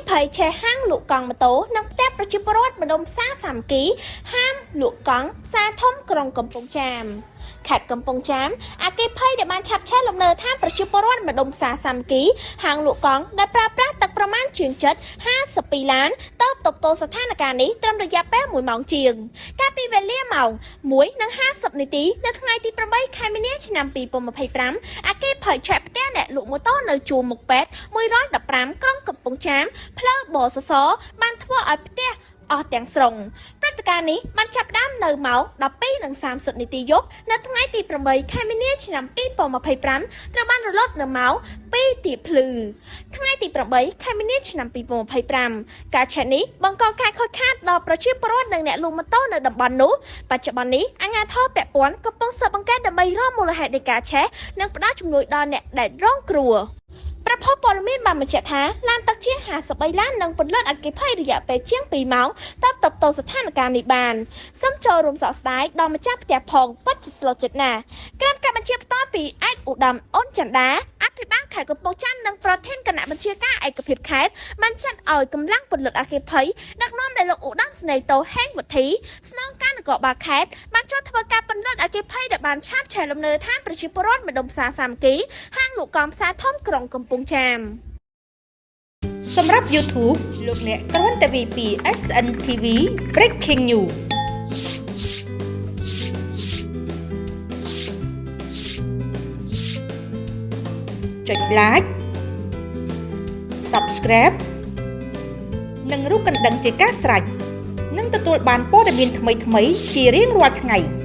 ភ័យឆេះហាងលក់កង់ម៉ូតូនិងផ្ទះប្រជាពលរដ្ឋម្ដុំផ្សារសាមគ្គីហាមលក់កង់ផ្សារធំក្រុងកំពង់ចាមខេត្តកំពង់ចាមអគ្គិភ័យដែលបានឆាបឆេះលំនៅឋានប្រជាពលរដ្ឋម្ដុំផ្សារសាមគ្គីហាងលក់កង់ដែលប្រើប្រាស់ទឹកប្រមាណជាងចិត្ត52ឡានទៅទប់ទល់ស្ថានភាពនេះត្រឹមរយៈពេល1ម៉ោងជាងកាលពីវេលាម៉ោង1:50នាទីនៅថ្ងៃទី8ខែមីនាឆ្នាំ2025អគ្គិភ័យឆេះផ្ទះអ្នកលក់ម៉ូតូនៅជួរមុខពេទ្យ115ក្រុងកំពង់ចាមផ្លូវបសសបានធ្វើឲ្យផ្ទះអស់ទាំងស្រុងព្រឹត្តិការណ៍នេះបានចាប់ផ្ដើមនៅម៉ោង12:30នាទីយប់នៅថ្ងៃទី8ខែមីនាឆ្នាំ2025ត្រូវបានរលត់នៅម៉ោង2ទៀបភ្លឺថ្ងៃទី8ខែមីនាឆ្នាំ2025ការឆេះនេះបង្កការខូចខាតដល់ប្រជាពលរដ្ឋនិងអ្នកលក់ម៉ូតូនៅតំបន់នោះបច្ចុប្បន្ននេះអាជ្ញាធរពាក់ព័ន្ធកំពុងស៊ើបអង្កេតដើម្បីរកមូលហេតុនៃការឆេះនិងផ្ដល់ជំនួយដល់អ្នកដែលរងគ្រោះប្រភពព័ត៌មានបានបញ្ជាក់ថាឡានទឹកជាង53ឡាននិងពន្លត់អគ្គិភ័យរយៈពេលជាង2ម៉ោងតបតបតស្ថានភាពនេះបានសូមចូលរួមសោកស្ដាយដល់ម្ចាស់ផ្ទះផងពិតជាស្លុតចិត្តណាស់ក្រោមការបញ្ជាផ្ទាល់ពីឯកឧត្តមអ៊ុនចន្ទាអភិបាលខេត្តកំពង់ចាមនិងប្រធានគណៈបញ្ជាការឯកភាពខេត្តបានចាត់ឲ្យកម្លាំងពន្លត់អគ្គិភ័យដឹកនាំដោយលោកឧត្តមស្នេហ៍តូហេងវុធីស្នងការនគរបាលខេត្តបានចុះធ្វើការពន្លត់អគ្គិភ័យដែលបានឆាបឆេះលំនៅឋានប្រជាពលរដ្ឋម្ដុំផ្សារសាមគ្គីហាងលក់កង់ផ្សារធំក្រុងកំពង់ចាម សម្រាប់ YouTube លោកអ្នកគ្រាន់តែវាយពី SNTV Breaking News ចុច Like Subscribe និងរូបកណ្ដឹងជាការស្រេចនឹងទទួលបានព័ត៌មានថ្មីៗជារៀងរាល់ថ្ងៃ។